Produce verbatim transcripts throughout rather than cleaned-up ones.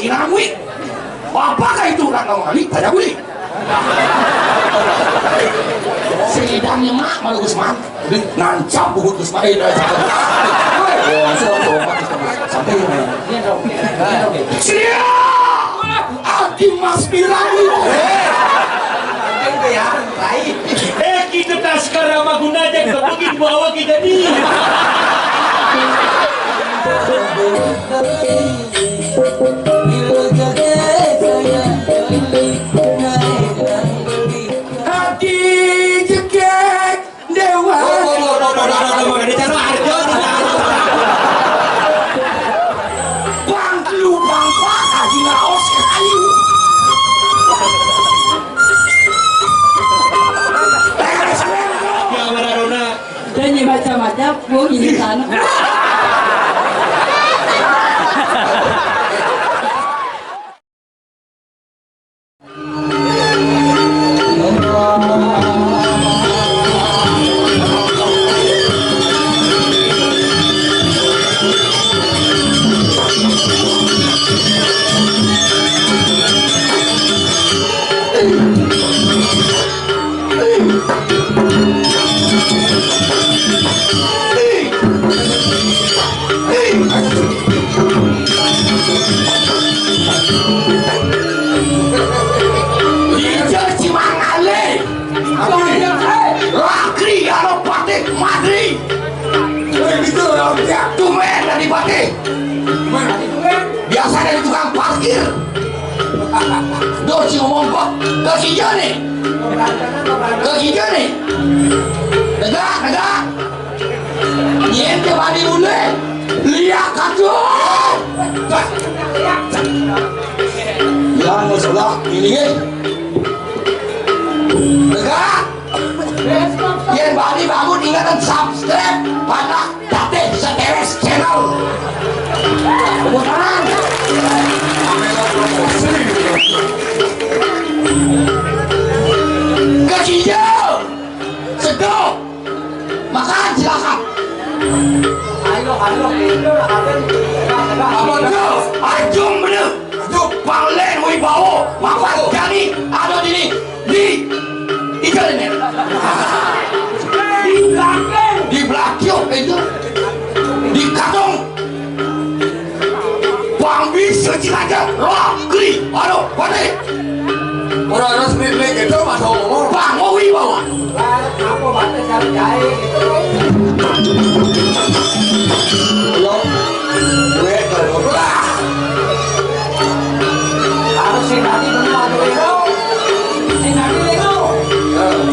Ngamui. Apakah itu orang ngamui? Tanya gue. Sing idang nyemak malu Usman. Nancap bubut Usman. Eh, nancap. Wah, sudah tobat. Sampai. Sia! Aki Mas Pirani. Eh, kita tak sekarang magun aja ke bukit bawah kita ni. Hati jekek dewa. Bang lu bang pak aji raos kayu. Beres, beres. Ya, Maradona. Dan nyi macam-macam, gua gini sana. Ija Cimangale. Lakri anu patih madri. Tumben dadi patih. Biasa dadi tukang parkir. Duh, si ngomong kok ke kija nih. Ke kija nih. Negak, negak. Nyén ké bani bule. Liak kacung. Ya, nggak salah. Ini, guys. Negak. Yén bani bangun, ingatan subscribe, panah, Tatih Seteres Channel. Tepuk tangan. Kecil. Sedok. Makan, silakan. Ayo, ayo, ayo, ayo. Apa tuh? Ajung bener. Aduh, Bang Len Wibowo, Mamat Jani, ada di, di, di jalan ya. Di belakang. Di belakang itu. Di kantong. Bang Bis, Sri Raja, Roa, Gri, aduh, Pati. Ora resmi lek itu, Mas, ngomong. Bang Wibowo. Lah, apa batas cari jahe gitu? Belum. Duit, belum. Lah. Harus sing tadi bener, Mas, lego. Sing tadi lego.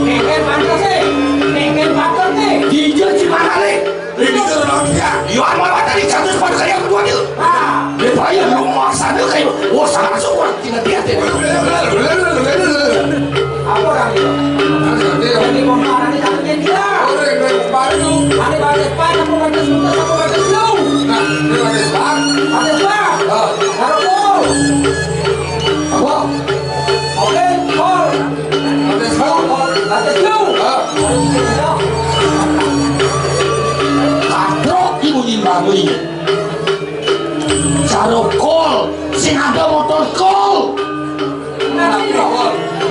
Nengken pantes, eh. Nengken pantes, eh. Dijak si mana, Lek? Ini tuh orang dia. Yo, anu apa tadi? Satu sepatu kali aku dua dia. Ah. Dia bayar lu maksa dia kayak, wah, sangat syukur. Tinggal dia deh. Apa orang itu? Jadi, mau marah nih, satu dia. Orang yang baru. Ada batas pan, aku batas lu, aku batas lu. Nah, ini batas pan. Batas pan. Ah. Taruh pol. Apa? Oke, pol. Batas lu. Batas lu. Ah. Katrok ibu di Bangli. Sarokol, sing ada motor kol.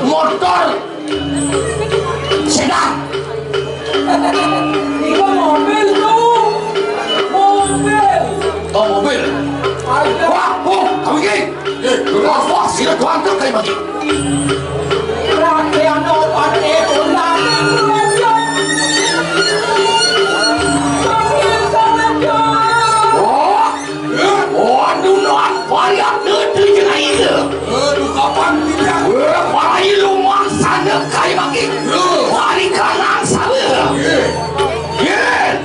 Motor sedan. Itu mobil tuh. Mobil. Oh, mobil. Ada. Wah, oh, kamu gini. Eh, wah, wah, sila tuan tuh kayak begini. Waduh, non payah teu jeung aing. Aduh, kapan tidak? Wah, palayi lu mangsana kai maki. Balikan nang sabeuh. Yen.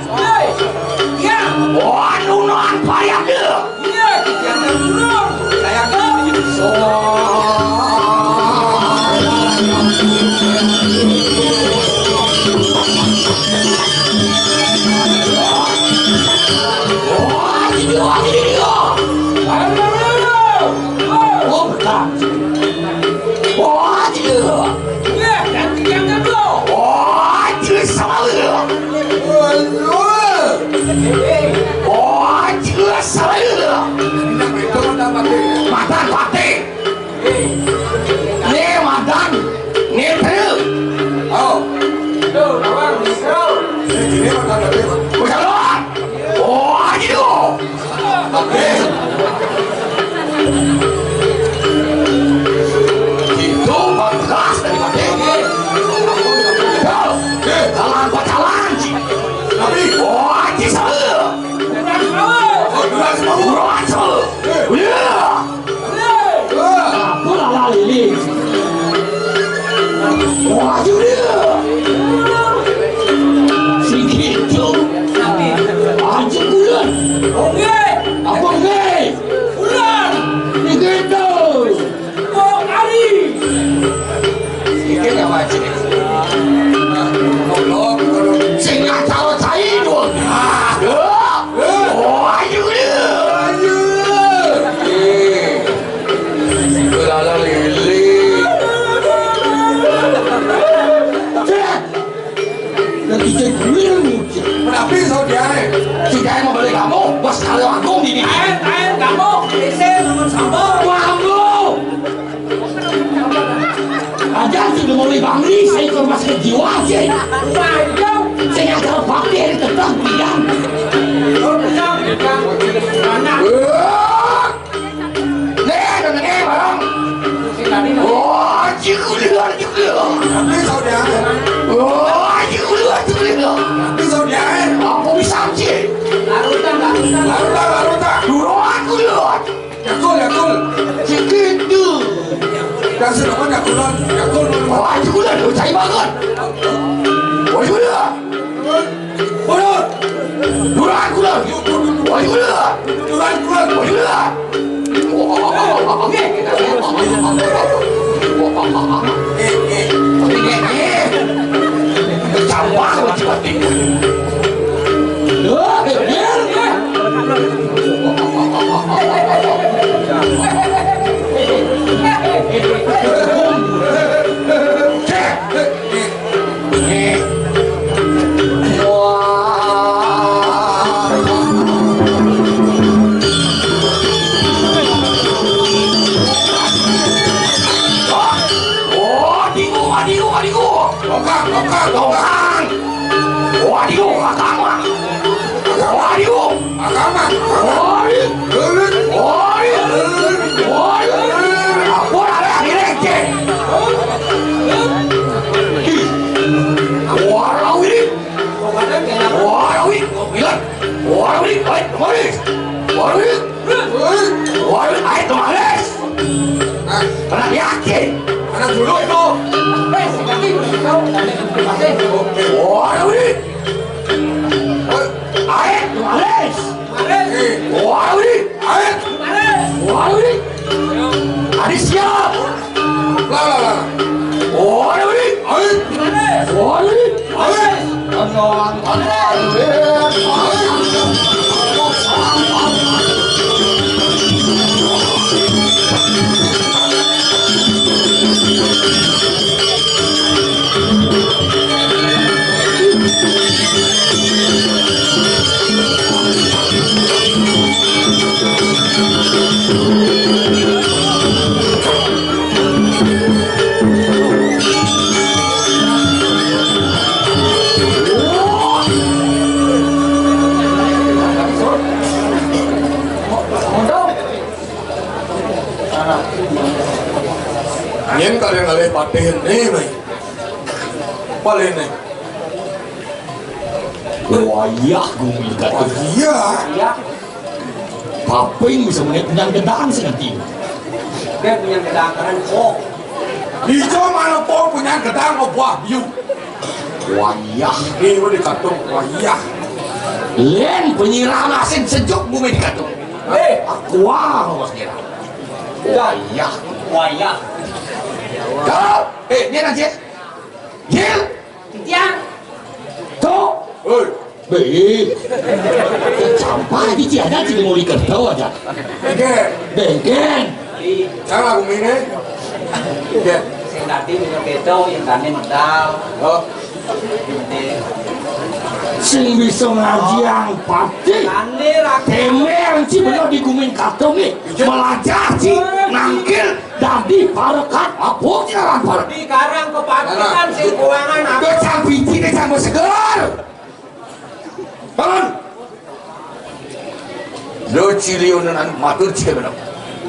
Waduh, non payah teu. Iya, kikiran burung. Saya tuh. Madan patih. Né madan, né teu. Oh. Tuh, nawang, seru. Ini madan patih, Pak. Udah, Bang. Oh, ayo. Oke. Itu bagus dari Made. Yo, eh, jalan pacalan, Ci. Tapi, oh, Ci, salah. Oh, durang semua. Durang semua. Eh. Iya. Apa lala lili? Wah, juri. Si gitu. Aja bulan. Oke. Apa, oke? Bulan. Begitu. Kok hari? Iki nggak wajib. Sing ngaco cai dong. Ah, oh, ayo, ayo. Eh, lala lili. Cek. Lagi cek dulu, cek. Kenapa saudara? Si Jaya mau beli kamu, bos kalau aku gini. Air, air, kamu, isi, sama-sama. Kamu. Aja sudah mulai bangli, saya ke rumah sakit jiwa aja. Waduh. Saya nggak tahu pakai tetap bilang. Anak. Nih, nih, nih, barang. Wah, jikulir, jikulir. Tapi saudara. Wah, jikulir, jikulir. Tapi saudara. Aku bisa, Ci. Larutan, larutan. Larutan, larutan. Dulu aku lihat. Yakul, Yakul. Segitu. Yang sedangkan Yakulan, Yakul. Wah, jikulir, cai banget. Wah, jikulir. Mundur! Mundur, mundur! Woi, mundur! Mundur, mundur! Woi, mundur! Wah, eh, eh. Tapi dia, eh. Bercampur, bercampur. Loh, eh, eh, eh. Cek. Wadigu, wadigu, wadigu. Lokang, lokang, lokang. Wadigu, agama. Wadigu. Agama. Wadigu. Wadigu. Wadigu. Ampun, ada yang ngiring, Cek. Walau ini. Walau ini. Bilang. Walau ini. Baik, kembali. Walau ini. Walau ini. Ayo, kembali. Kena yakin. Mana dulu itu? Walau ini. Ayo, kembali. Wah, Widi. Ayo. Wah, Widi. Adi siap. Lah, lah, lah. Wah, Widi. Ayo. Wah, Widi. Ayo. Tenang, tenang. Nyén kadang ngalih patih ené, Mai. Paling ené. Wayah gumi dekat. Wayah. Paping bisa melihat punya gedang sing ati. Dia punya gedang keren kok. Ijo mana po punya gedang apa wahyu. Wayah. Ini mau dikatung wayah. Lén penyiram asin sejuk bumi dikatung. Eh, aqua, Mas Kira. Wayah. Wayah. Kau, eh, dia nanti. Gil. Titiang. Tuh. Hei. Baik. Sampah di tiada tidak mau dikertau aja. Bengkeng. Bengkeng. Jangan aku ini. Iya. Sing tadi minum keto, yang tadi medal. Oh. Ini. Sing bisa ngajiang pati. Temel ci bener di gumin Katong nih. Melajah ci nangkil dadi parekat apa ci ngaran parekat. Di karang kepatihan sing kuangan apa? Becang biji deh sama seger. Bangun. Lo cilionan matur cike bener.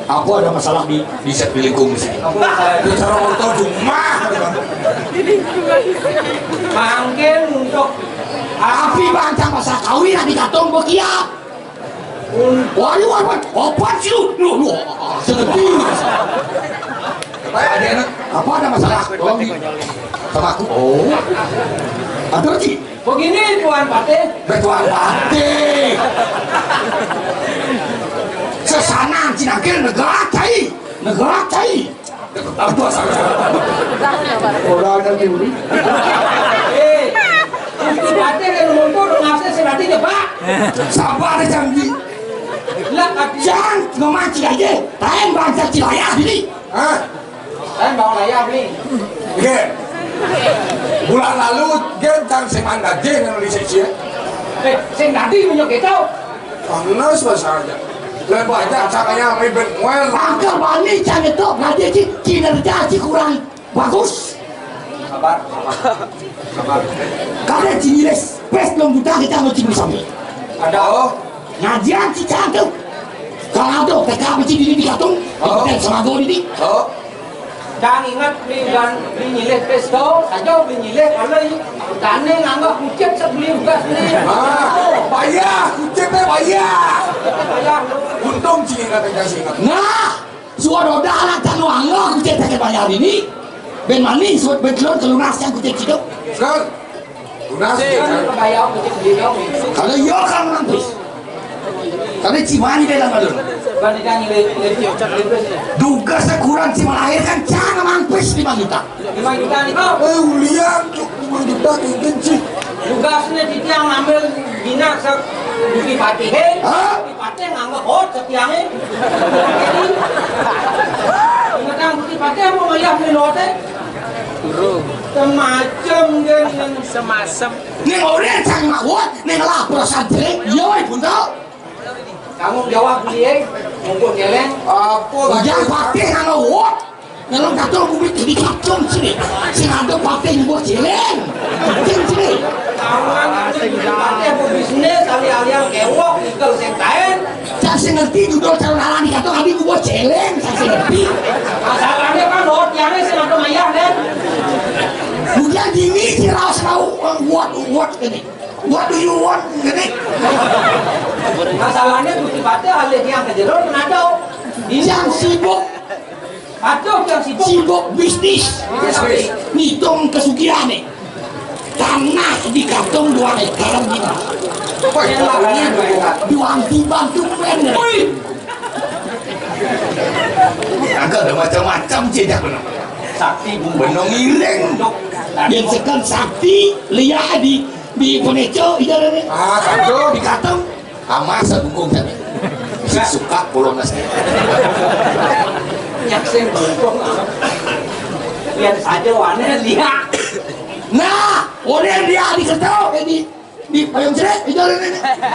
Apa ada masalah di di set di lingkungan sini? Apa masalah? Di cara motor cuma. Mangkin untuk api bantang masa kawin di katong bekiap. Waduh, waduh, opat sih lu. Lu, lu, sedih. Ada anak. Apa ada masalah? Tolong di sama aku. Oh. Atur ci. Begini, Tuan Patih. Tuan Patih. Sesanang cinakil negara cai. Negara cai. Aduh, asal. Orangnya tinggi. Eh, Gusti Patih yang mundur, ngasih si Patih nyepak. Sabar, janji. Lah, Patih. Jangan ngomong ci aja. Tahan bangsa ci layah ini. Hah? Saya bawa layar nih. Oke. Bulan lalu, gen tang sing mandade nang Indonesia. Eh, sing dadi punya kita. Panas masalahnya. Lebih banyak caranya ribet muel. Angker bani cang itu ngaji ci kinerja ci kurang bagus. Sabar, sabar. Sabar. Karena ci ngilis, pes belum buta kita mau ci sami. Ada. Oh. Ngajian ci cang tuh. Kalau ada T K masih di di katung, oh, kita sama gua di. Oh. Cang ingat beli ban beli nyilih pistol, saja beli nyilih kalau ini tane nganggap kucit sebeli ugas nih. Ah, payah, kucitnya payah. Payah. Untung ci ingat yang kasih ingat. Nah, suara dalam tanu angga kucit pakai bayar ini. Ben manis, suat ben telur kelunas yang kucit hidup. Kan? Lunas, sih, kan? Kalau iya kan mampus. Karena cimani bela malu. Duga sekuran cima lahir kan jangan mampus di Manggita. Di Manggita nih, Bang. Eh, ulian, cuk, di Manggita kayak gini, sih. Tugasnya di tiang ngambil bina se Bukit Patih, hei. Hah? Bukit Patih nganggep hot setiangnya. Ingat yang Bukit Patih mau ngeliat nih, lote. Semacam dia. Semasem. Ning oren sang mawon, ning lapar santri, yo ibu to. Tanggung jawab beli, eh, mungkut nyeleng. Apa lagi? Ujang patih nang wot. Nang katul bumi di kacung sini. Sing ada patih nyebut cileng. Cing sini. Tahunan patih pebisnis, alih-alih kewok, ikel sing kain. Cak sing ngerti judul calon anak di kacung, abi gua celeng, cak sing ngerti. Masalahnya kan, oh, tiangnya sing ada mayah, kan? Udah gini, si raos mau, eh, wot, wot ini. What do you want, gini? Masalahnya Gusti Patih alih yang ke jero menado. Ini yang sibuk. Aduh, yang sibuk. Sibuk bisnis. Bisnis. Ngitung kesugihan nih. Tanah di kantong dua hektar gini. Woi, pokoknya dua tiban tuh men. Woi. Agak ada macam-macam cedak benar. Sakti bung benong iring. Yang sekan sakti lihat di di Poneco, iya, iya. Ah, satu. Di Katong. Sama sebungkung tadi. Si suka pulang nasi. Yang sing bungkung. Yang saja wane lihat. Nah, oleh dia di Katong, ini di payung cerai, iya, iya, iya.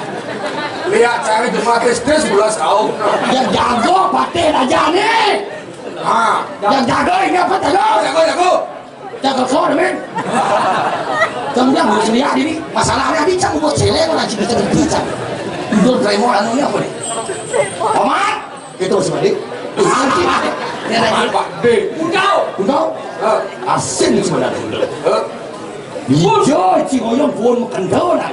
Lihat cari cuma tes tes belas kau. Yang jago paten aja nih. Ah, yang jago ini apa jago? Jago, jago. Cakal kau, men. Kamu bilang harus lihat ini. Masalahnya, ini cang buat celeng, orang cing bisa berbicara. Duduk Raymond anunya apa nih? Paman? Itu masih mandi. Nanti. Ya, lagi. Pak D. Undau. Undau? Hah? Asin sebenarnya. Hah? Ijo, ci oyong pun kendal, nah,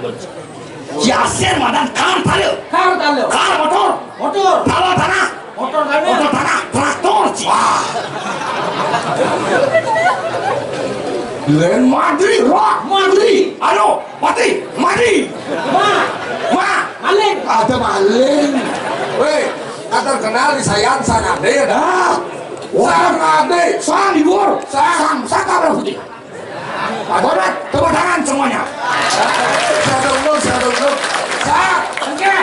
Jasin madan kar tale. Kar tale. Kar motor. Motor. Tala tanah. Motor tanah. Motor tanah. Traktor, ci. Wah. Len madri, roh madri. Aduh, mati, mati. Ma. Ma. Maling. Ada maling. Weh, kata kenal di Sayan Sangade ya dah. Ah. Sangade. Sang di luar. Sang. Sang, sang kabel putih. Pak Borat, tepuk tangan semuanya. Saya dulu, saya dulu. Sa, Cengkeh.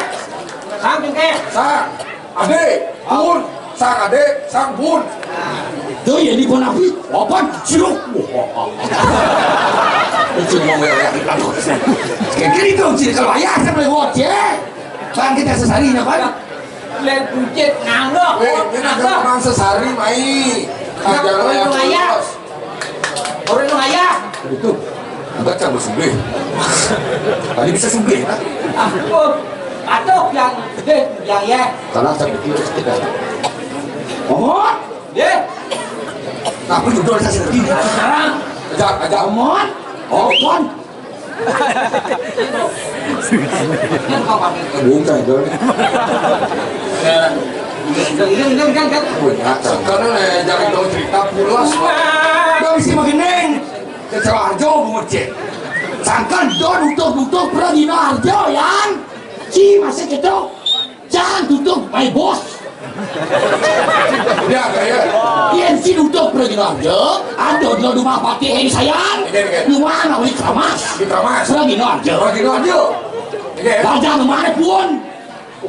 Sang Cengkeh. Sa, Ade, Bun. Sang Ade, Sang Bun. Tuh ya di Bonapi, opan, siruk. Cuma mau ya, ya. Kira itu sih kalau ayah saya boleh ngoceh. Kan kita sesarinya kan. Lain pucet nganggok. Weh, ini ada orang sesari mai. Aja lo yang ayah. Orang itu ayah. Itu. Enggak kan sugih. Tadi bisa sugih kan? Aku atau yang sugih yang ya. Karena saya pikir kita. Ngomong. Ye. Tapi udah saya sedih. Sekarang. Ajak, ajak. Omon. Opon. Bukan, Don. Ini, ini, ini, kan, kan. Punya, sekarang, eh, jangan tahu cerita pulas. Udah bisa begini. Kecil aja, Bu Mecik. Sangkan Don utuk-utuk pergi Arjo, yang. Ci masih gitu. Jangan tutup, my boss. Ya, ya. Yen si tutup pergi aja, ada di rumah Patih Heng Sayan. Iya, iya. Rumah anak ulik Keramas. Di Keramas. Pergi aja. Pergi aja. Iya. Raja kemana pun.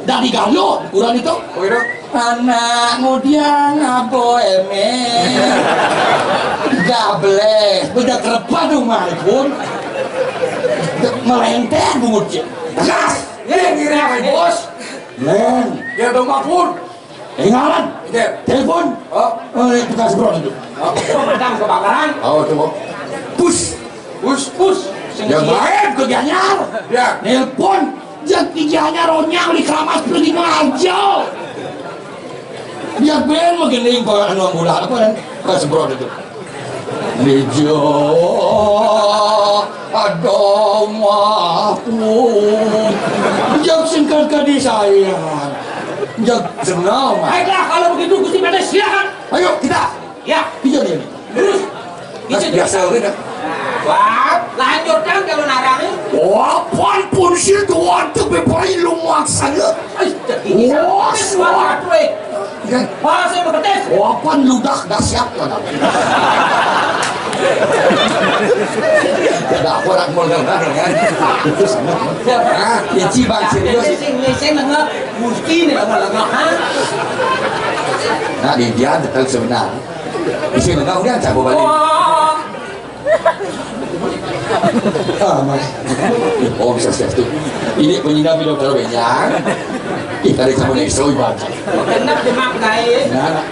Dari Galuh, kurang itu. Oh, iya. Anak muda ngabo eme. Gableh, udah kerepan rumah pun. Melenter bungut. Tegas. Iya, kira, bos. Men. Ya, dong, Pak Pur. Ingalan. Iya. Telepon. Oh. Eh, bekas bro itu. Oh. Pemadam kebakaran. Oh, itu, Bos. Pus. Pus. Pus. Yang lain ke Gianyar. Ya. Nelpon. Yang Gianyar onyang di Keramas pergi aja. Dia ben makin limpah anu ambulan apa kan? Bekas bro itu. Lijo, aduh, maaf. Jawab singkat tadi saya. Jawab senang. Baiklah, kalau begitu Gusti Prabu silakan. Ayo kita. Ya. Iya nih. Terus. Nah, biasa oke dah. Wah, lanjutkan kalau narang. Wah, pan pun sih tuan tuh bepari lu maksanya. Wah, suara. Ya. Wah, saya beketes. Wah, pan ludah dah siap lah. Ada apa nak mau dengar kan? Itu sama. Ah, ya, Ci, Bang, serius. Ini sih, ini saya dengar. Gusti ini lama-lama, ha? Nah, dia, dia tetap sebenar. Isi dengar, udah, tak boleh. Oh. Ah, Mas. Oh, bisa siap tuh. Ini penyinap hidup terlalu banyak. Ih, tadi kamu nih, so ibarat. Kenapa dia mak lain? Nah, nah.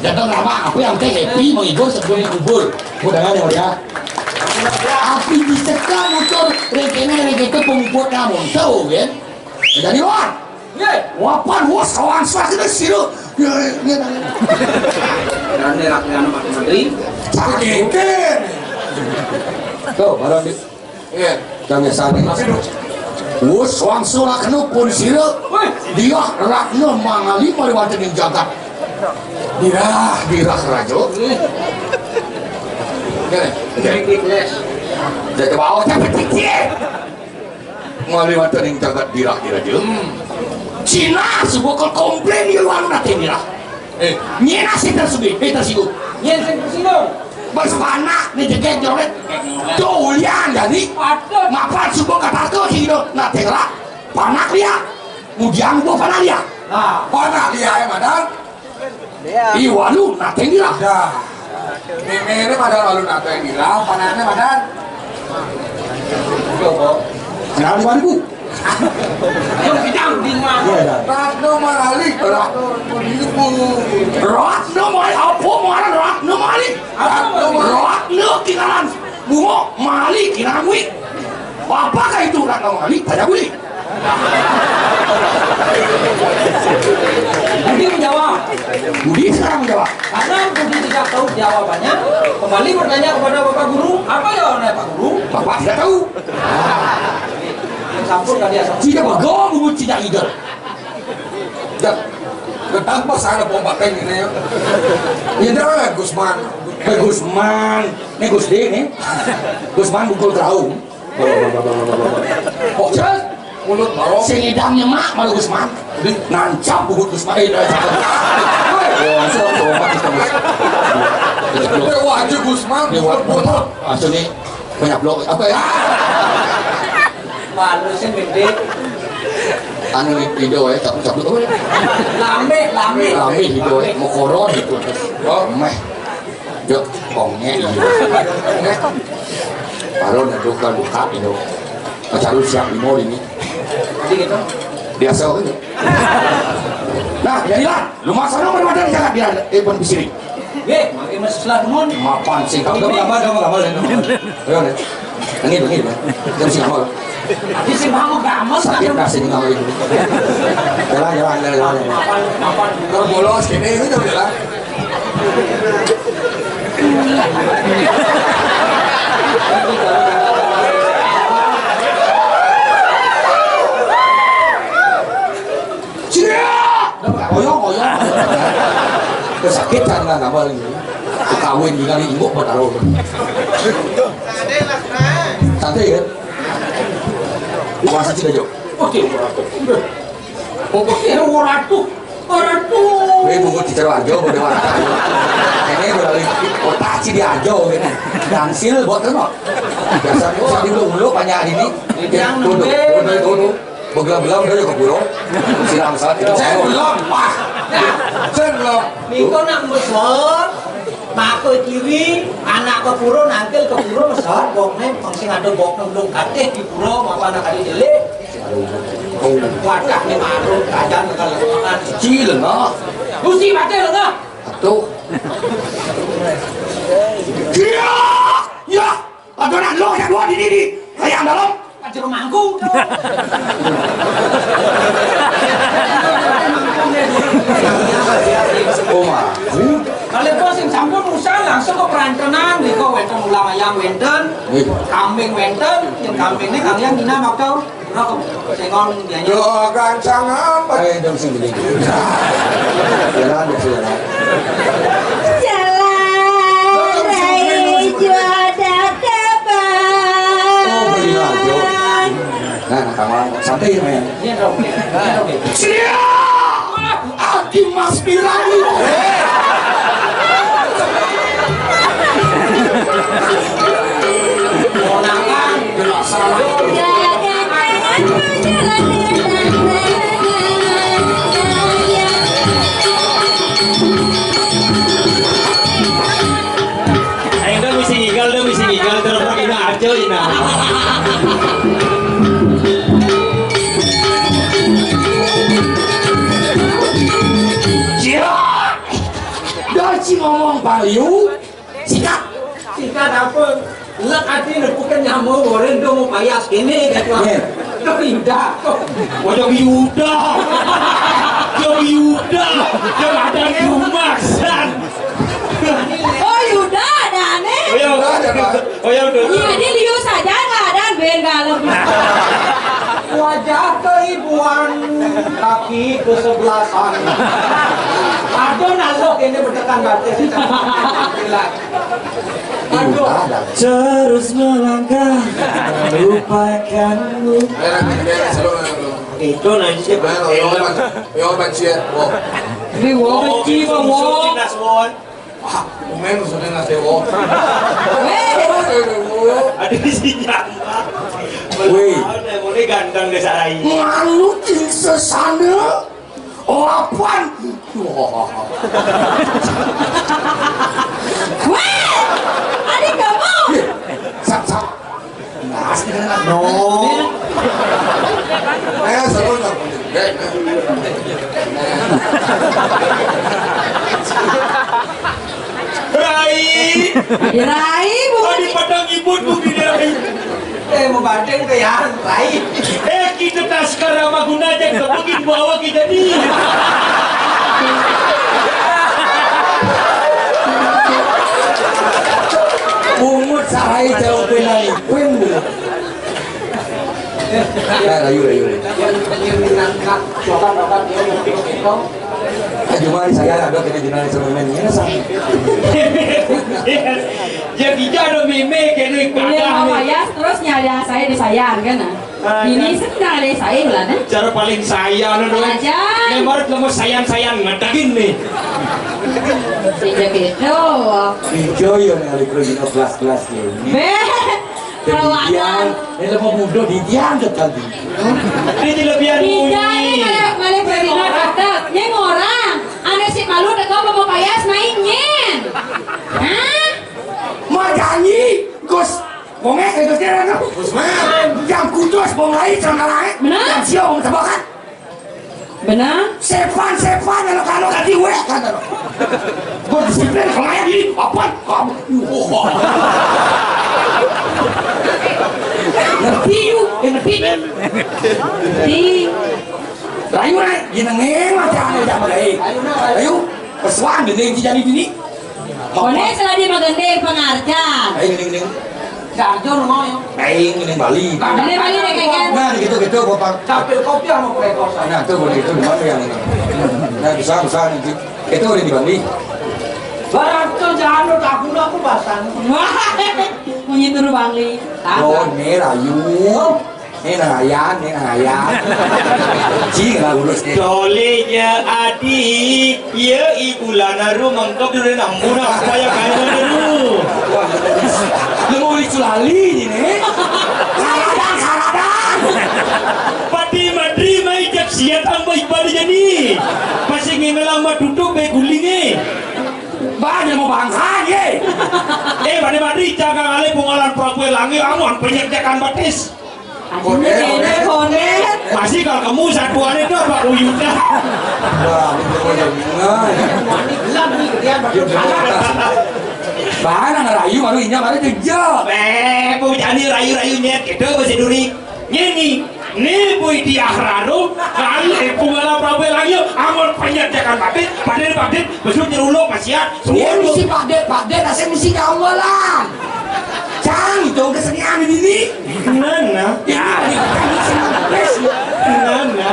Jangan lama, aku yang teh happy menghibur sebelum kubur. Mudahan ya, ya. Api dicekal motor, rengkene rengkene pengubur kamu, tahu kan? Jadi luar. Ye. Wapan, wah, soang suara kita siru. Ya, ya, ya. Rane rakyat anak Pak Menteri. Sakit. Tuh, barang di. Iya. Kami sami. Wus, wangsul raknu pun sira. Woi. Dia raknu mangali mari wonten ing jagat. Dirah, dirah raja. Iya. Iya. Iya. Iya. Jadi bawa cepet-cepet. Mali wonten ing jagat dirah-dirah. Hmm. Cina subuh ke komplain di luar nanti dirah. Eh, nyina sing tersubit, eh, tersinggung. Nyina sing tersinggung. Bos panak nih jeget joget. Dolian jadi. Aduh. Mapan subuh kata tuh sing do. Nah, tenggelam. Panak dia. Mudian gua panak dia. Nah, panak dia ya, Madan. Iya. Iwalu, nateng gila. Ya. Mimine pada walu nateng gila, panane pada. Coba. Kenal di mana, Bu? Yang bidang di mana? Iya, iya. Ratno Malik, Ratno Malik. Ratno Malik, apa mana Ratno Malik? Ratno Malik. Ratno Kingalan. Bungo, Malik, Kingalan, Wi. Apakah itu Ratno Malik? Tanya Budi. Budi menjawab. Budi sekarang menjawab. Karena Budi tidak tahu jawabannya, kembali bertanya kepada Bapak Guru, apa jawabannya Pak Guru? Bapak tidak tahu. Sampun tadi asal. Tidak bagus, tidak idol. Dah, ketang pas ada pompa tank ini ya. Ya dah, Gusman. Eh, Gusman. Ini Gusdi nih. Gusman bungkul terau. Oh, jelas. Mulut bawang. Sing idamnya mak malu Gusman. Di nancap buhut Gusman. Eh, nancap. Woi, langsung tobat kita, Gus. Wah, aja Gusman. Ini buat buat. Asli nih, banyak blok apa ya? Malu sih gede. Anu video ya, tapi tapi apa ya? Lame, lame. Lame video ya, mau koron gitu. Oh, meh. Jok, ongek. Baru dah tukar buka pintu. Pacaru siap lima ini. Jadi gitu. Biasa gitu. Nah, jadilah. Rumah sana mana ada di Jakarta dia. Eh, pun di sini. Eh, makin masih selat mun. Mapan sih. Kamu gambar, kamu gambar, kamu gambar. Ayo, deh. Ini, ini, deh. Jam sih gambar. Tapi sih mau gambar. Sakit nasi ini gambar ini. Jalan, jalan, jalan, jalan. Mapan, mapan. Kalau bolos gini, itu jalan. Sia! Oyong, oyong. Kesakit kan nggak tambah lagi. Kawin di kali ibu bertaruh. Santai ya. Puasa sih aja. Oke. Pokoknya orang tuh Waduh. Kowe mungko diceroajo, bodo warta. Ini beralih otak sih diajo gitu. Dangsil buat kena. Biasa bisa dulu dulu banyak ini. Yang tuh, nembé. Tuh, tuh, tuh. Begelam-gelam udah ke pura. Silang saat itu. Saya belum, Pak. Saya belum. Niko nak mesor, mako kiri, anak ke pura, nangkil ke pura mesor, bokne, pang sing ada bokne belum katih di pura, apa anak ada jelek. Wadah ni baru kerajaan tekan lepas. Kecil lah. Gusti baca lah. Atuh. Iya. Ya. Ada nak lo yang dua di diri. Saya yang dalam. Ajar mangku. Oh, mangku. Kalau kau sing sampun usah langsung ke perantenan, nih kau wenten ulam ayam wenten, kambing wenten, yang kambing ini kalian dina makan. Sengon dia. Yo gancangan. Eh, dong sing gini. Jalan, jalan. Jalan, rai juada tebal. Oh, beli lagi. Nah, nah, kawan, santai, men. Ini dong. Ini dong. Siap! Aki Mas Pirani. Ayo dong, misi ngigal dong, misi ngigal terus pergi nah aja ini. Nah. Cia! Dah si ngomong paliu, sikat. Sikat apa? Lek ati nepukan nyamuk, orang dong mau payas kene gitu. Iya. Dong indah. Wajah Yuda. Jom Yuda. Jom ada Yumasan. Oh, Yuda ada aneh. Oh ya, oh ya, udah. Iya, ini liu saja nggak ada ben galem. Wajah keibuan, kaki kesebelasan. Aduh, nalok ini bertekan batis. Aduh. Terus melangkah, lupakanmu. Itu nanti siapa? Ini wong benci, Bang, wong. Ah, komen maksudnya nasi wong. Ada di sini. Wih. Ada boleh ganteng deh, Sarai. Manut ing sesana. Oh, apaan? Wah. Weh, adik kamu. Sak, sak. Nah, asli kan, no. Eh, seru tak? Rai. Rai, bukan. Tadi padang ibut mungkin, Rai. Eh, mau banding ke ya, Rai. Eh, kita tak sekarang mah guna aja, kebukin bawa kita di. Pungut sahai jauh penai, pun. Nah, ayo, ayo, ayo. Coba, coba, dia mau. Cuma saya ada kena jenang sama ini, ya, sama. Ya, kita ada meme kene. Ini padah. Mama ya, terus nyari saya di saya, kan, nah. Ah, ini kan. Sebenarnya saya, lah, nah. Cara paling saya, nah, dong. Aja. Yang baru kamu sayang-sayang, ngedagin nih. Sejak itu. Enjoy, ya, nih, hari kerja kelas-kelas ini. Beh. Kalau ada. Ini mau muda di tiang ke tadi. Ini lebihan bunyi. Tidak, ini malah, malah berlima tetap. Ini orang. Ane si malu teko mau payas main nyen. Hah? Majangi, Gus. Wonge itu Ai, celana lain. Benar. Yang siap, kamu tebak kan? Benar. Sepan, sepan, kalau, kalau ganti wek, kan, kalau. Berdisiplin, kalau kayak gini, apa? Kamu. Wah. Ngerti, yuk. Eh, ngerti. Ngerti. Ayo, Rai. Jenengin, macam anu, jangan lagi. Ayo. Pesuan, dinding, jadi dini. Koné salah di magending pangarjan. Aing geuning-geuning. Sarjo nu mau ya. Aing geuning Bali. Geuning Bali deh, Kang. Nah, gitu-gitu, Bapak. Capil kopi sama prekosan. Nah, tuh, boleh itu, di mana yang ini? Nah, bisa, bisa, nanti. Itu udah di Bali. Barang tuh jangan lu takut aku pasang. Wah, munyi turu Bali. Oh, ini rayu. Ini nang ayan, ini nang ayan. Cing lah urus nih. Doli nya adi, ieu ibulana ru mengkep dulu nambuna apa ya kayak dulu. Lu mau diculali ini nih? Saradan, saradan. Pati madri mai cek sia tambah ibadah jadi. Masih ngimelang mah tutup be guling eh. Bah, dia mau bangsa ye. Eh, pada madri jaga ngalih pungalan Prabu Langi amun penyejakan batis. Koné, koné, koné. Masih kalau kamu satuannya itu apa uyuda? Wah, ini mau jadi. Bahana ngerayu baru inya baru jejak. Eh, bu jadi rayu-rayu nyet gitu masih duri. Nyeni, ni bui di ahraru, kali pungala Prabu Langi, amun penyejakan batin, batin, batin, besok nyeruluk pasiat. Dia misi padet, padet, asa misi gamelan. Cang, itu kesenian ini. Nana. Ya, ini kan misi padet. Nana.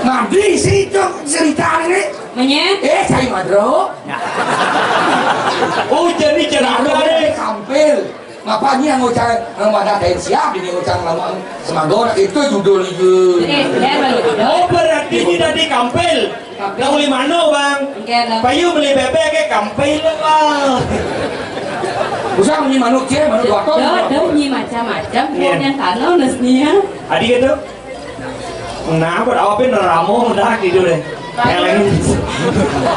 Mabdi sih itu cerita ini. Menyet. Eh, cai madro. Oh, jadi cerita deh. Kampil. Ngapa nih yang ngucang, yang pada kain siap ini ngucang lama semagor itu judul itu. Eh, ya, balik. Oh, berarti ini tadi kampil. Kampil. Tahu di mana, Bang? Enggak, Bang. Payu beli bebek ke kampil, Bang. Usah beli manuk cie, manuk dua ton. Yo, dong, nyi macam-macam. Iya. Yang tanah, lesnya. Adi gitu. Nah, buat apa pin ramo dah gitu deh. Eleng.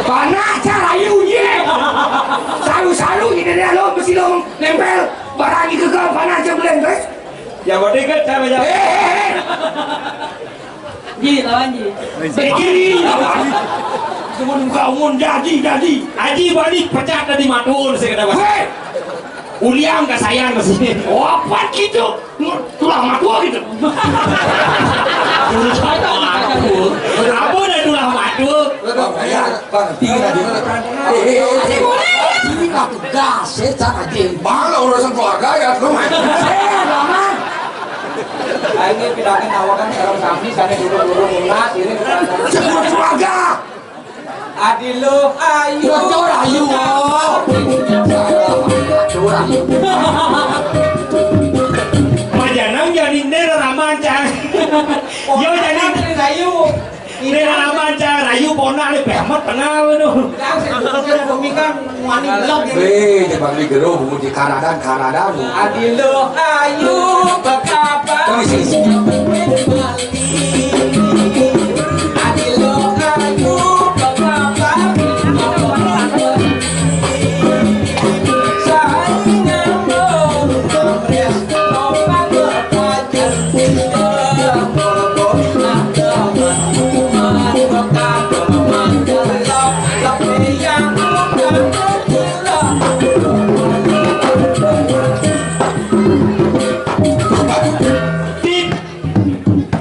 Panas cara ayu ye. Saru-saru ini dia lo mesti lo nempel barang itu ke panas aja belum guys. Ya berarti kan cara aja. Eh, eh, eh. Ji, lawan Ji. Begini. Cuma muka umum jadi jadi. Aji bani pecat dari matur saya kata. Weh. Uliang kasayang ke sini. Oh, apa gitu? Tulang matua gitu. Tulang matua. Apa dah tulang matua? Bang, ya, Bang, tinggi tadi. Eh, eh, eh, eh. Ini nggak tugas, saya cara geng. Bang, lah urusan keluarga ya, lu main. Eh, Bang. Ayo, pindahkan tawakan sekarang kami, sana dulu-dulu munas, ini. Sebut keluarga. Adi lo ayu. Bocor ayu. Bocor ayu. Majanang jadi ne raraman cang. Yo jadi ayu. Ne raraman cang rayu pona le behemat tengah nu. Yang saya bukan bumi kan wani belok gitu. Weh, jangan di gero bunyi karadan karadan. Adi lo ayu bekapa. Terus isi.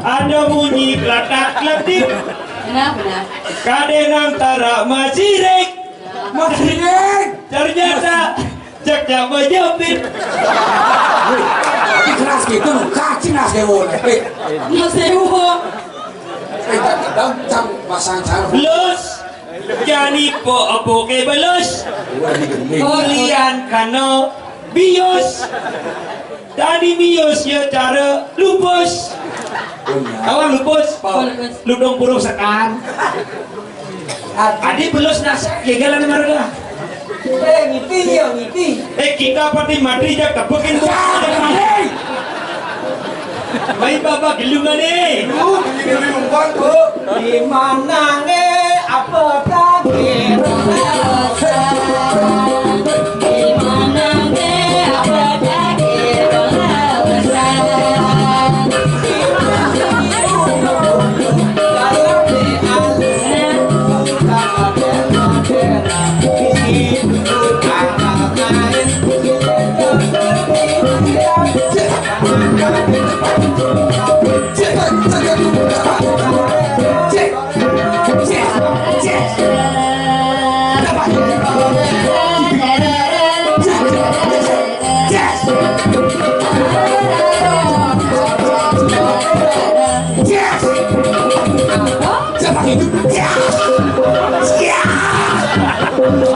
Ada bunyi kelatak-keletik. Benar, benar. Kadé nang tara masirik. Masirik. Ternyata cek jaba jepit. Tapi keras gitu, kacing nas dewo. Mas Dewo. Eh, cang pasang cara. Lus. Jani po apo ke belus. Ulian kano bius. Tadi mius ya cara lupus. Kawan lupus, Pak. Lupus. Ludong puruk sekan. Adi belus nasa, ya jalan marga. Eh, ngipi ya, ngipi. Eh, kita pati mati jak tepekin tuh. Baik, Bapak, gelungan nih. Lu, ini gelungan tuh. Di mana nge apa tadi? Di mana nge apa tadi?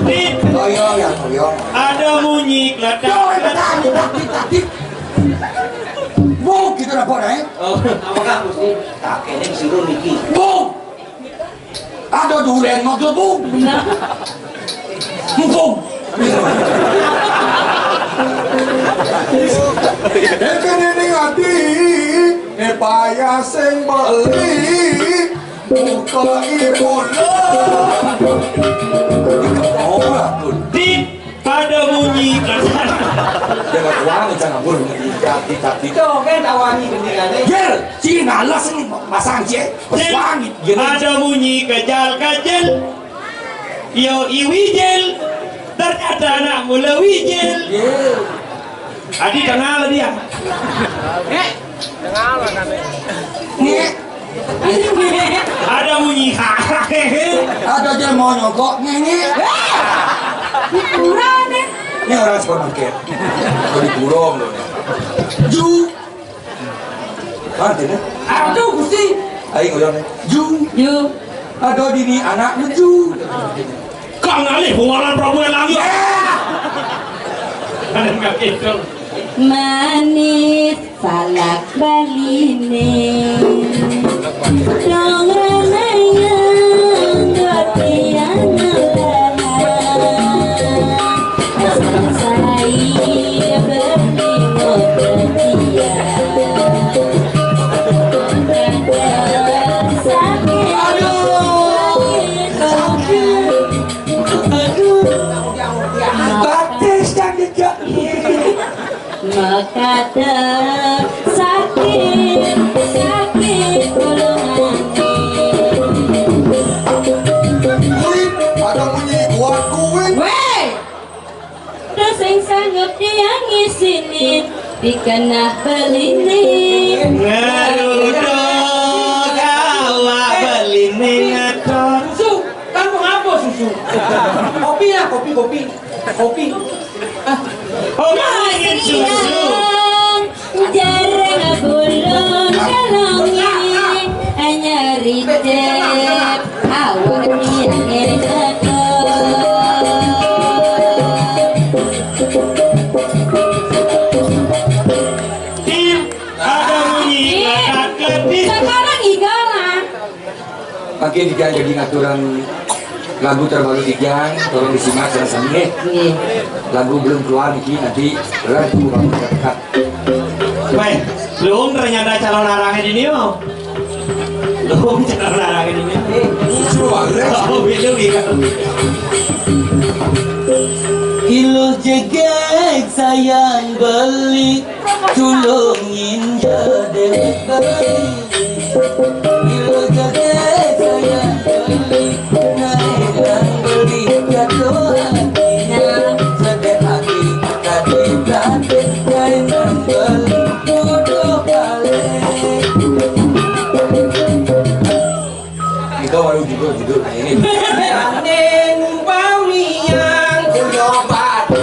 Dit. Oh iya, ya, oh iya. Ada munyi kledak. Yo, kledak, kledak, kledak, kledak. Bung, gitu dah, Bung, eh? Oh, apakah Gusti? Tak kene disuruh niki. Bung. Ada duren mah, Bung. Bung. Kene ning ati, ne payah sing beli. Buka ibu lo. Ora, Bun. Dit, pada munyi. Dia nggak kuat, jangan, Bun. Tapi, tapi. Tuh, kan tawani gendingannya. Yer, si ngalas ini masang, Cek. Dit, wangi, gitu. Ada munyi kejal-kejel. Yo, iwijel. Ternyata anak mula wijel. Yer. Adi kenal dia. Eh? Kenal kan? Nih. Ada munyi. Ada aja mau nyogok, ngengi. Hiburan, eh. Ini orang supermarket. Kalau di burung loh. Ju. Mana sih, nih? Aduh, Gusti. Ayo, ngoyong, nih. Ju. Ju. Ada dini anak lucu. Kang alih bungaran Prabu Elang, ya. Ada nggak gitu? Manis salak baline. Dong renayang gotian lara. Sai berminggu dia. Sakit. Aduh. Aduh. Batis yang dijak. Makata sakit, sakit tulungan. Wih, ada bunyi kuat kuing. Weh! Terus sing sanggup dia ngisinin, dikenah belini. Ngeruduh gawak belini ngetor. Susu, kamu apa susu? Kopi lah, kopi, kopi. Kopi. Kopi dengan susu. Jarang bulon kalongi, hanya ricep awak yang enak. Tim, ada bunyi kledak kledik. Sekarang iga lah. Mangkin Ijang jadi ngaturan lagu terbaru Ijang, tolong disimak sami-sami, nggih. Nggih. Lagu belum keluar niki, nanti lagu baru terdekat. Baik, Luhung ternyata calon arangnya dini, oh. Luhung calon arangnya dini. Suara. Oh, beda, beda. Iluh jegeg sayang beli, tulungin jadeh beli. Iluh jegeg sayang beli, nailang beli jatuh hati. Sedih hati tadi tadi, nailang beli duduk balik. Kita baru judul-judul ini. Ning bau yang kulo batu.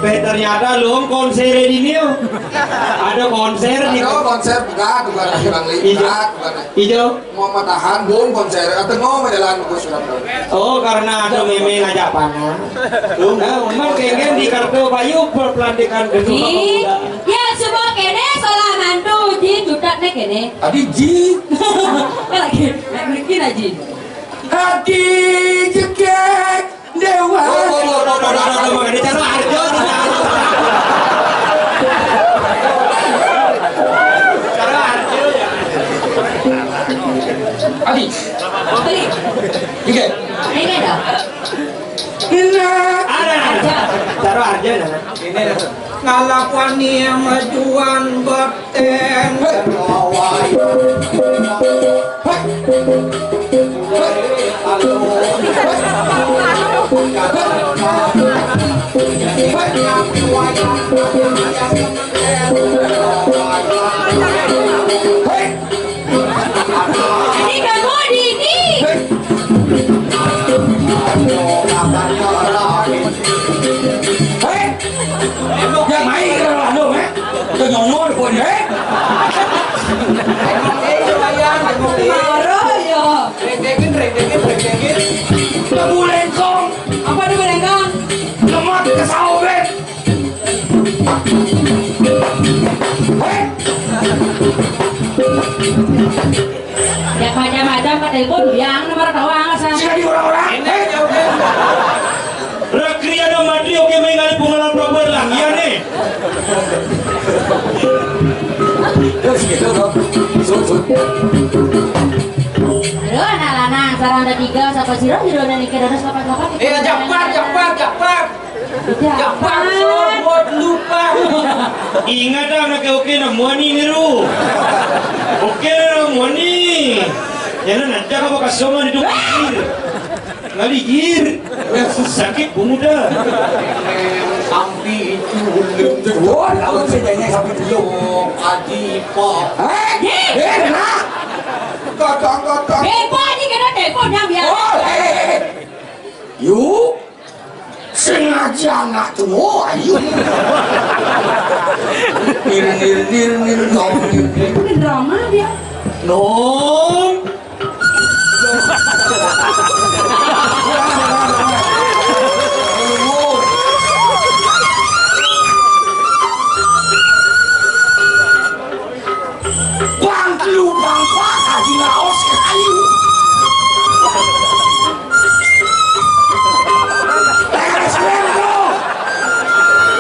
Eh, ternyata lu konser di sini, oh. Ada konser di... Ada konser bukan, bukan lagi Bang Li, Ijo. Bukan, bukan. Ijo. Mau matahan, bung konser, atau mau menjalan ke surat. Oh, karena ada meme ngajak panah. Lu, nah, memang kengken di kartu bayu berpelantikan kedua. Ji, pemuda. Ya, semua kene salah mantu, Ji, cutat nih kene. Adi Ji. Lagi, lagi kena Ji. Hati jekek. Dewa. Oh, oh, oh, oh, oh, oh, oh, oh, ini cara Arjo, ini cara Arjo. Cara Arjo, ya. Adi. Adi. Oke. Ini dah. Ada, ada. Cara Arjo, ya. Ini dah. Ngalakuan yang majuan baten. Hei. Hei. Hei! Ini kamu di ini. Hei! Hei! Yang main ke dalam lu, eh? Ke nyonyor pun, eh? Marah ya. Rengkengin, rengkengin, rengkengin. Ke bulengkong. Apa di bulengkong? Lemak ke saobet. Ya macam-macam ka telepon, yang nomor doang sa. Sila di orang-orang. Ini jauh. Rakriana Madri, oke, mengalih pengenalan Prabu Erlang, iya nih. Terus gitu, Bro. Sud, sud. Aduh, anak lanang, sarang ada tiga, siapa sih, Ron? Judulnya nih, kira-kira siapa, siapa? Iya, cepat, cepat, cepat. Cepat, Ron, buat lupa. Ingat dah, anak oke, nak muani ni, Ru. Oke, nak muani. Jangan nanti aku kasih sama di dukir. Ngali, ir. Sakit pemuda. Sampai itu belum tentu. Wah, lawan saya tanya sampai belum. Adi, Pak. Eh, eh, kena. Kakak, kakak. Eh, Pak, ini kena telepon yang biasa. Oh, eh, eh, eh. Yuk. Sengaja anak tua, ayo. Nir, nir, nir, nir, nom, nir, nir. Ini drama dia. Nom. Bang telu, bang pat, aji ngaos ka kayu. Beres, beres, bro.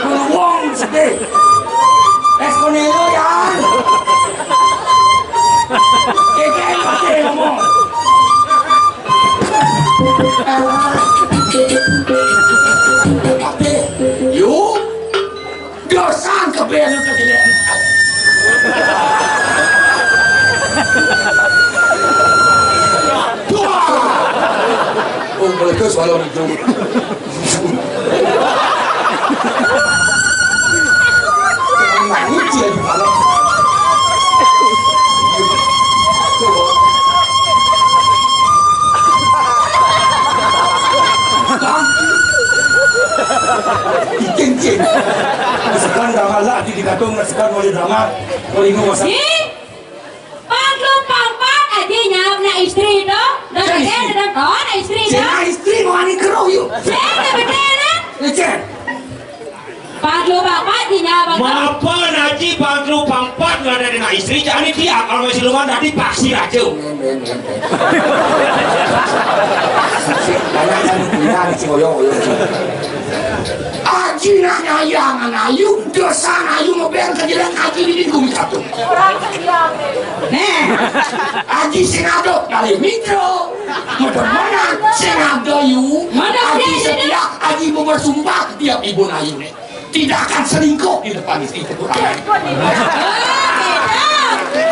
Beruang sedih. Es konelo, Yan. Keke, pake ngomong. Pake. Yuk. Dosan kebel ka dili. Wah. Oh, meletus malam itu. Nangis dia di malam. Ikin-kin. Sekarang dah malah di dikandung, sekarang boleh drama. Boleh ngomong. Ih, pangklu pangpat aji nyap na istri tu. Dah betul, dah, oh, na istri tu. Cina istri mau ani keroh yuk. Cek, dah betul, nah. Cek. Pangklu pangpat aji nyap, pangklu. Mapa naji pangklu pangpat nggak ada na istri, jadi dia kalau masih lumayan tadi pasti raja. Banyak kan, banyak kan, si oyong, oyong. Aji nak nyayang anak ayu, dosa anak ayu ngebel ke jalan aji di gumi satu. Nih, aji sing ado kali mikro. Mudah-mudahan sing ado yu. Aji setia, aji mau bersumpah tiap ibu ayu nih. Tidak akan selingkuh di depan istri keturunan.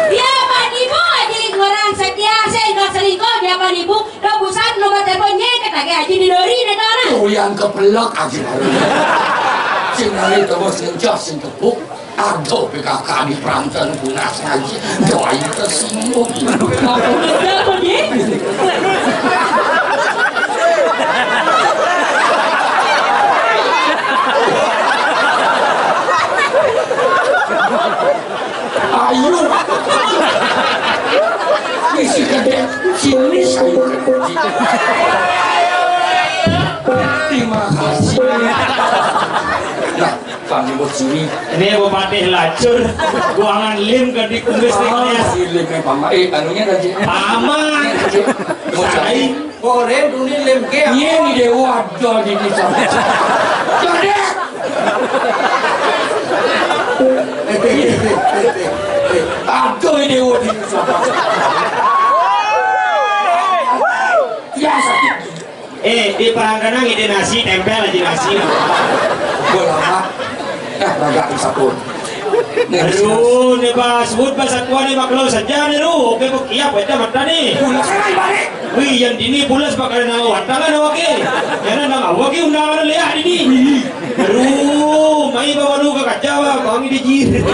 Dia panipu aji orang setia, sehingga selingkuh dia panipu. Kau busan nomor telepon nye ke tagih aji di lori dah dah. Oh, yang kepelak aji lori. Sing lori terus ngencah sing tepuk. Aduh, P K K di Peranten tunas ngaji. Doain tersinggung. Apa dia? Ayu. Isi kedek, sini saya. Terima kasih. Nah, Panglima Suri. Ini Bupati lacur, buangan lim ke di kumis nih, ah, si lim yang paman. Eh, anunya tadi. Paman. Mau cari? Goreng dunia lim ke. Iya, ni dewa ada di desa. Ada. Ada ni dewa di desa. Ya, sakit. Eh, di parangkana ngide nasi, tempel aja nasi. Gua lama. Eh, raga di sapun. Aduh, ne ba sebut ba satua ne ba kalau saja ne lu. Oke, kok iya, beda mata ne. Pulas kan balik. Wih, yang dini pulas bakal nang watangan awake. Karena nang awake undangan lihat ini. Aduh, mai bawa lu ke kaca, Bang, kami dijir.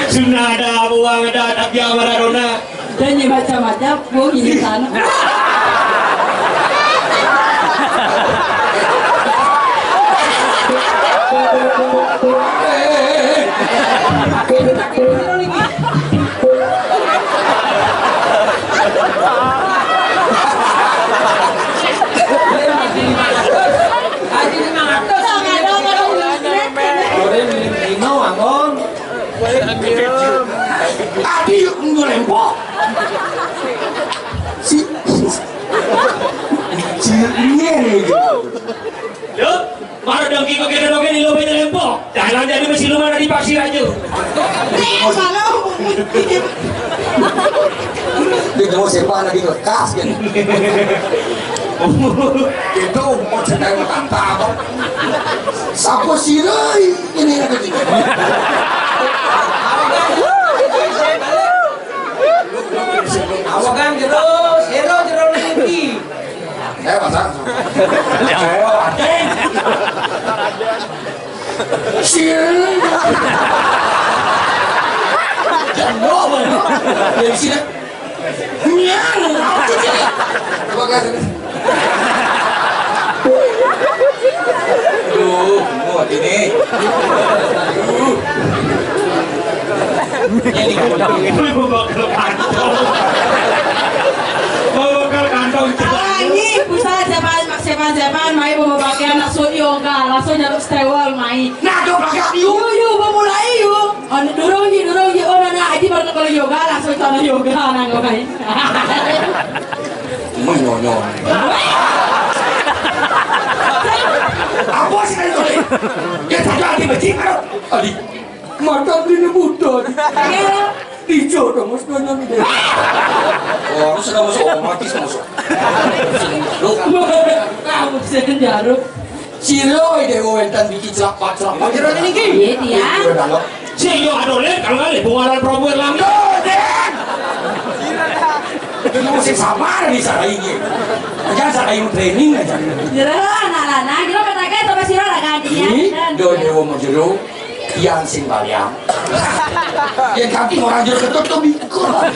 Sunnah ada, buang ada, tapi Maradona. Dan ye macam-macam, gua gini sana. Tadi yuk ngelempo. Si si ini nih. Yuk, mara dongki kok kena dongki di lobe lempo. Jalan jadi mesti lu mana di pasir aja. Dia mau siapa lagi lekas kan? Itu mau cerita yang tanta apa? Sapo siroi ini lagi. Awagan jero, jero, jero lagi. Eh, masa? Ayo, Adeng. Siroi. Jangan bawa, Bang. Dari sini. Miang, aku sih. Coba kasih. Duh, muat ini. Duh. Ini gua bakal kantong. Gua bakal kantong. Ini pusat siapa, siapa, siapa, mai bawa pakaian langsung yoga, langsung nyaruk stewal, mai. Nah, coba pakai yuk. Yuk, yuk, mau mulai yuk. Anu, durung ji, durung ji. Oh, nana aji baru kalau yoga, langsung sana yoga, nang ngai. Menyonyo. Apa sih tadi? Ya, satu hati becik, aduh. Adi, mata beli buta. Iya. Dijo dong, mas nonyo ni. Oh, aku sudah masuk, oh, mati sudah masuk. Lu. Kamu sendiri. Sira dewa wénten mriki celapak-celapak. Jero niki. Iya, Tiang. Sing yo adolen kalau ngalih bungaran Prabu Erlangga. Yo, Den. Itu mesti sabar di sarai iki. Aja sarai training aja. Jero anak lanang, jero petake sama sira ra ganti ya. Ini do dewa mau jero yang sing balian. Yang kanti orang jero ketutup ikut.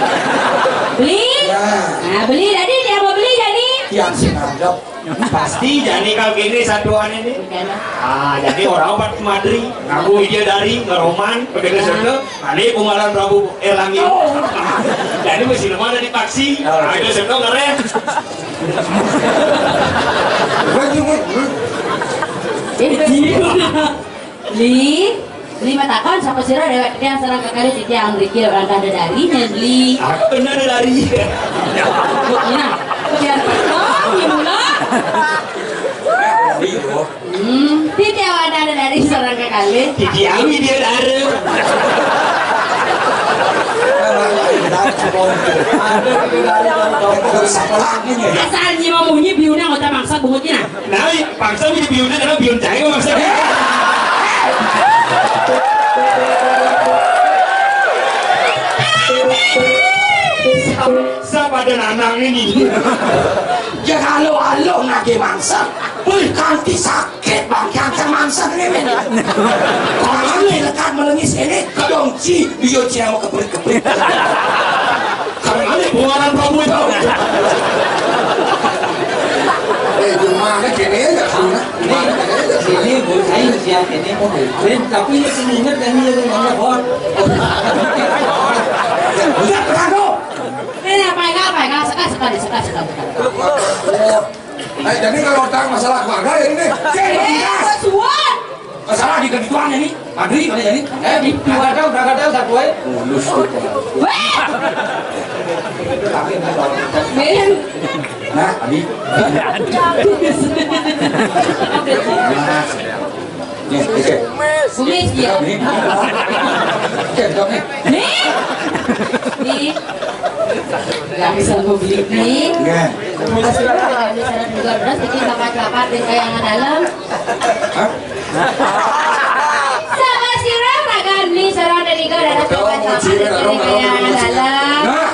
Beli? Ya. Nah, beli tadi dia mau beli jadi. Yang sing ngadep. Pasti jani kalau gini satuan ini. Ah, jadi orang obat madri, ngaku dia dari ngeroman, begitu sana, kali bungaran Prabu Erlangga. Jadi mesti lemah dari taksi, ada sana ngerem. Eh, iya. Li, Li matakon sapa sira dewek titiang sareng kekalih titiang mriki ora tanda dari nyen Li. Aku bener dari. Nah, kemudian takon, ya mula. Hmm, titiang ora tanda dari sareng kekalih. Titiang dia dari. Asal nyi mau munyi biune ngota mangsa bungut nyi nah. Nah, paksa bisa biun, karena biun cai paksa. Sa-, sa pada nanang ini. Ya kalau alo nage mangsa, wih, kanti sakit bang, kanker mangsa ini men. Kalau ini lekat melengis ini, kedongci, biar cina mau keprit-keprit. Karena ini bungaran Prabu itu. Eh, di mana kene ya? Di mana kene ya? Ini bu, saya siap ini mau beli. Tapi ini sini ingat dan ini yang mana bor. Udah, pernah dong. Ini apa enggak, apa enggak? Sekat, sekat, sekat, sekat, sekat. Eh, jadi kalau tentang masalah keluarga ya ini. Eh, Mas Wan. Masalah di kebutuhan ini. Madri, mana jadi? Eh, di keluarga udah ada satu, eh. Mulus tuh. Weh. Min. Nah, Abi. Nah, sedang. Nih, oke. Kumis dia. Nih. Oke, dok, nih. Nih. Nih. Nggak bisa gue beli nih. Nggak. Masih ada di sana juga beras, bikin bakat-bakat di kayangan dalam. Hah? Sama sira ragan ni sareng deniga dados bakat-bakat di kayangan dalam. Nah,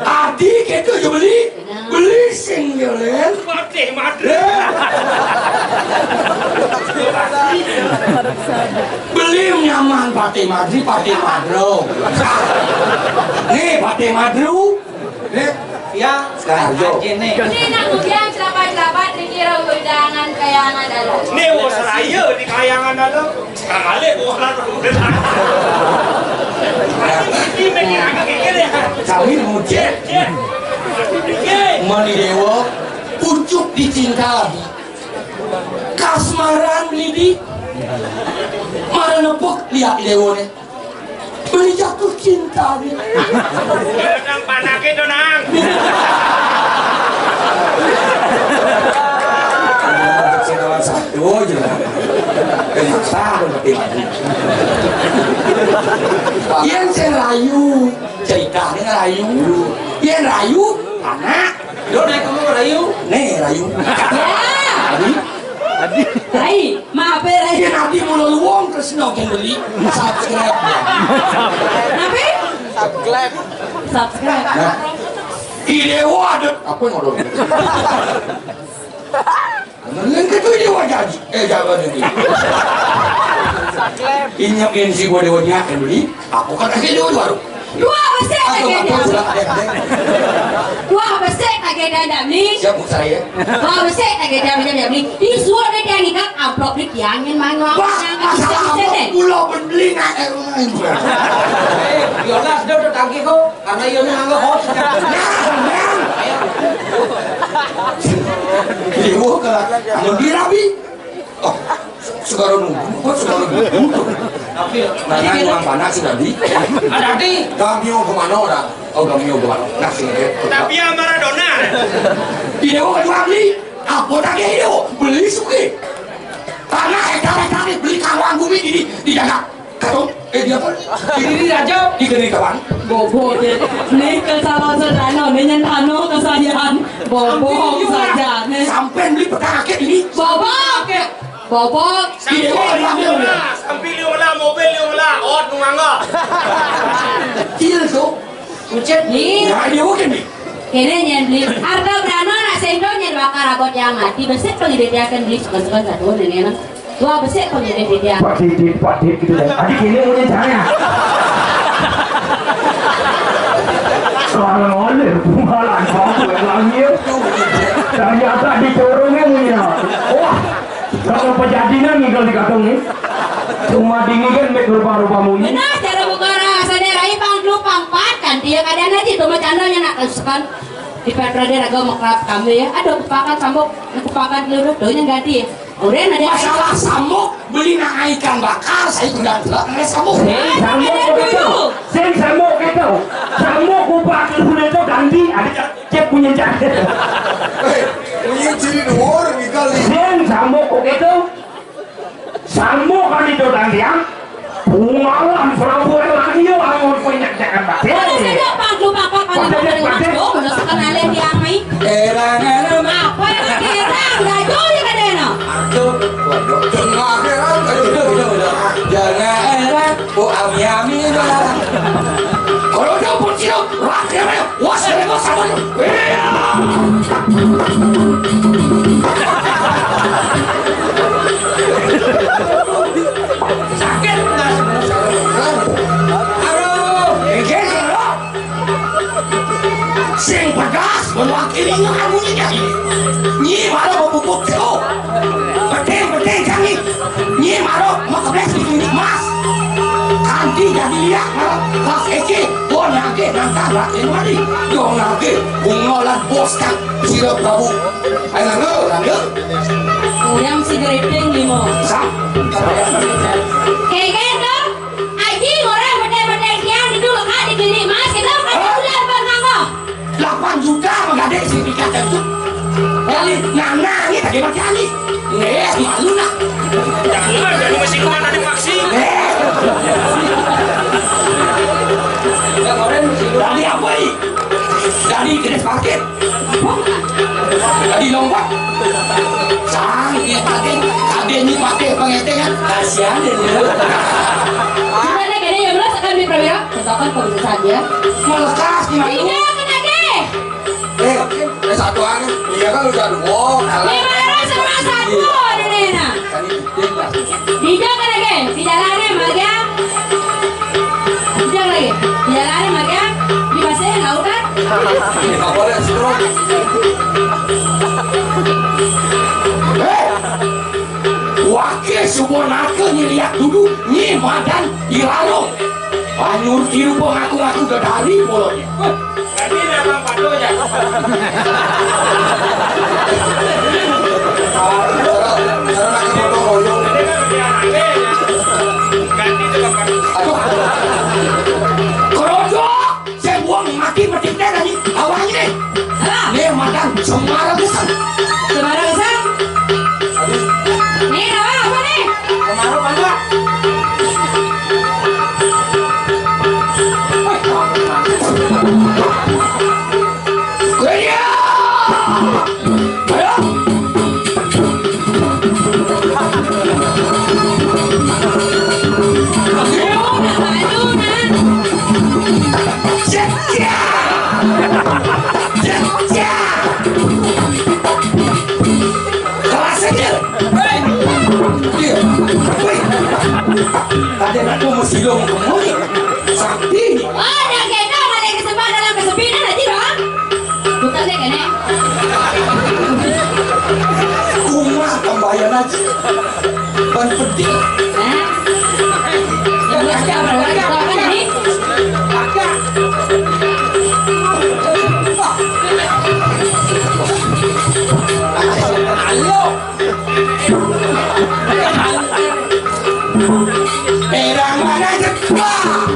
adi keto yo beli. Beli sing yo, Len. Mati, mati. Len. Patih Madri, Patih Madru. Nih, Patih Madru. Nih, ya, sekarang aja nih. Ini nak ujian celapat-celapat, dikira undangan kayangan dalam. Nih, wah, seraya di kayangan dalam. Sekarang balik, gua orang. Ini mikir agak kikir ya. Kami ngucap. Iya. Iya. Mani Dewa, pucuk dicinta lagi. Kasmaran, Lidi. Mana nepuk, lihat Dewa nih. Beli jatuh cinta dia. Nang panake to, Nang. Salah satu aja lah. Kenapa berarti lagi? Yang saya rayu, ceritanya rayu. Yang rayu, anak. Lo naik kamu rayu? Nih, rayu. Ya. Tadi. Rai, maaf ya, Rai. Dia nanti mau luwung terus nongkin beli. Subscribe. Kenapa? Subscribe. Nah, ide gua ada. Apa yang ngobrol? Yang itu ide gua jadi. Eh, jangan jadi. Inyak yang si gua dewa nyak yang beli. Aku kan kasih dulu baru. Dua besik lagi ada. Dua besik lagi ada, Dam, ni. Siap, Bu, saya. Dua besik lagi ada, Dam, ni. Di suruh dia, dia ni kan amplop ni, dia angin mangga. Wah, masalah amplop pulau pun beli nak, eh, rumah ini. Eh, Yonas, dia udah tagih kok. Karena Yonas nganggap host. Nah, nah. Iya, Bu, kalau anu dirabi. Oh, segala nunggu, kok segala nunggu? Nah, nah, nuang panas sudah di. Ada di. Gamio kemana orang? Oh, Gamio kemana? Nah, sini, ya. Tapi ya Maradona. Ide gua kedua beli. Apa tak kayak ide gua? Beli suki. Tanah hektar-hektar nih, beli kawan bumi di, di, dijaga. Katong, eh, dia apa? Di, di, di aja. Di gede kawan. Bobo, ya. Ni kesalahan sederhana, ni yang tanah kesayangan. Bobo saja, ni. Sampai beli petang akit ini. Bobo. Bobok. Sambil liung lah, sambil liung lah, mobil liung lah, ot nungangga. Kecil tu. Ucet ni. Nah, dia okey ni. Kene nyen beli. Harta berana nak sendok nyen bakar abot yang mati. Besik pengidit dia akan beli sukan-sukan satu nenek nang. Dua besik pengidit dia. Pak Didit, Pak Didit gitu kan. Adik ini punya saya. Seorang oleh bumalan bangku yang langit. Ternyata dicorongnya punya. Wah. Kalau pejadinya ngigel di katong ni. Cuma dingin kan mek rupa-rupa muni. Benar, cara buka rasa dia rai pang dulu pang pat kan dia kadang aja tu macam mana nak teruskan. Di Petra dia raga makrab kami ya. Aduh kupakan sambok, kupakan dulu tu yang ganti ya. Udah ada. Masalah sambok beli nak ikan bakar saya tidak tidak ada sambok. Sambok begitu. Sing sambok gitu. Sambok kupakan dulu tu ganti ada. Cek punya cak. Eh, punya ciri dua orang ni kali. Sing sambok kok gitu. Sambok kali tu tadi ya. Bungawan Prabu lagi yo, aku punya cak apa? Ada saja pangku papa pada pada mas yo, mana sekarang alih yang mai. Erang, erang. Apa yang erang? Dah jauh ya kadena. Aduh, waduh, jangan erang, aduh, aduh, aduh, aduh. Jangan erang. Oh, ami-ami lah. Kalau dia pun tidak, rakyatnya, wah, saya mau sama lu. Iya. Sakit, Mas. Aduh, ini lo. Sing pedas, mewakili ngan bunyi jadi. Nyi malah bepupuk teko. Penting, penting, kami. Nyi maro makebleh sini emas. Kanti jadi liak maro pas eke bon nagih nantang rakyat mari. Dong nagih bunga lan bos kan sira Prabu. Ayo nanggo, nanggo. Yang si geriting limo. Sa. Kegen dong. Aji orang betul-betul kian itu lekat di gini mas kita kan sudah bernama. Lapan juta menggadek si Pika Cacuk. Kali nana ni tadi mati ali. Eh, malu nak. Jangan, jangan masih kuat ada faksi. Eh. Dari apa ni? Dari jenis paket. Dari lompat. Sang, dia pakai, ada ni pakai pengetengan. Kasihan dia. Kita ada kena yang belas akan di perwira. Misalkan kalau saja. Melekas di mana? Tidak kena deh. Eh, eh, satu hari. Iya kan udah dua. Lima ratus sama satu, Nena. Tadi gede plastik. Tidak kena deh. Di jalannya, Maga. Apa ya, Sugro? Hei! Wake suba naka nyiliak dudu, nyi madan ilalung. Anyur tiru pangaku-ngaku dadari polonye. Jadi memang patuh ya. Cara, cara naka gotong royong. Ganti coba patuh. Aduh. Kerojo! Sing buang mati metik téh tadi. Awang ini. Hah? Nih, makan semara gesang. Semara gesang? Aduh. Nih, apa, apa nih? Semara apa? Wih, kamu. Ayo! Ayo, nak maju, nak. Cek, cek. Cek, cek. Kelas aja. Hei. Iya. Wih. Ada nak tunggu silung kemudi. Sakti. Oh, dah gendong, ada kesempatan dalam kesepian, Haji, Bang. Bukan deh, Nenek. Kumaha tambayan aja. Ban pedih. Hah? Yang lu suka berapa? Berapa nih? Halo. Erang mana cepat?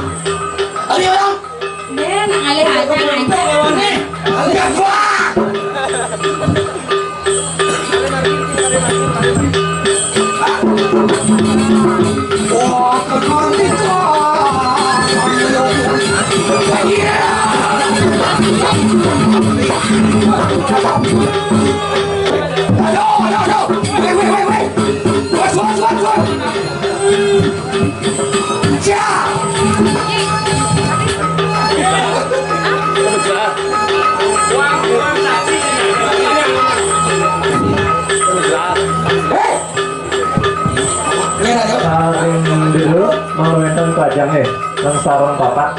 Ayo, orang. Nih, nak ngalih aja, ngajar. Nih, ngalih apa? Wah, kecuali kau. Iya. Aduh, aduh, aduh. Wait, wait, wait, wait. Bos, bos, bos, bos. Saring dulu, mau wénten pajang, eh, nang sarung papat.